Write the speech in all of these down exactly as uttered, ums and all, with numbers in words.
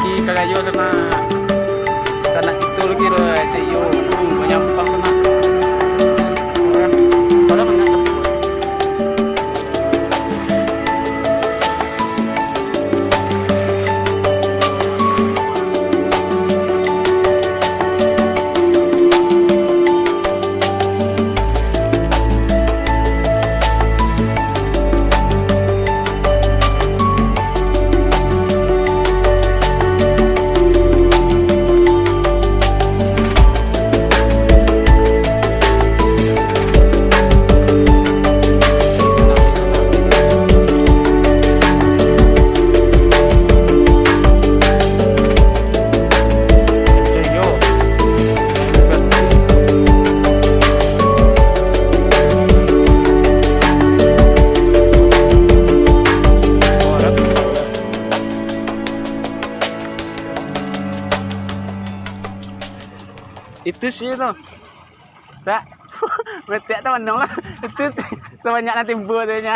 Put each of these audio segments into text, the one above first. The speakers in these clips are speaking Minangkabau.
Ki kagayo sanak. Sanak itu lagi ro, S E O. Hmm, banyak ampang sanak. Orang, orang banyak. Itu sih tu. Tak. Metek tu menang lah. Itu sih. Sebanyak nanti buat tu nya.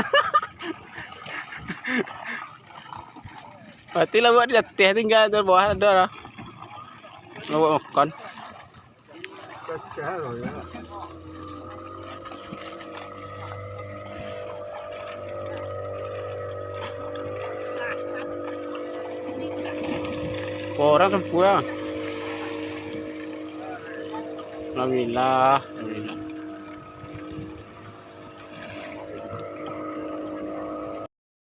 Berarti lah buat di atas tinggal tu, bawah ada lah. Lah buat makan. Orang semua. Alhamdulillah, alhamdulillah.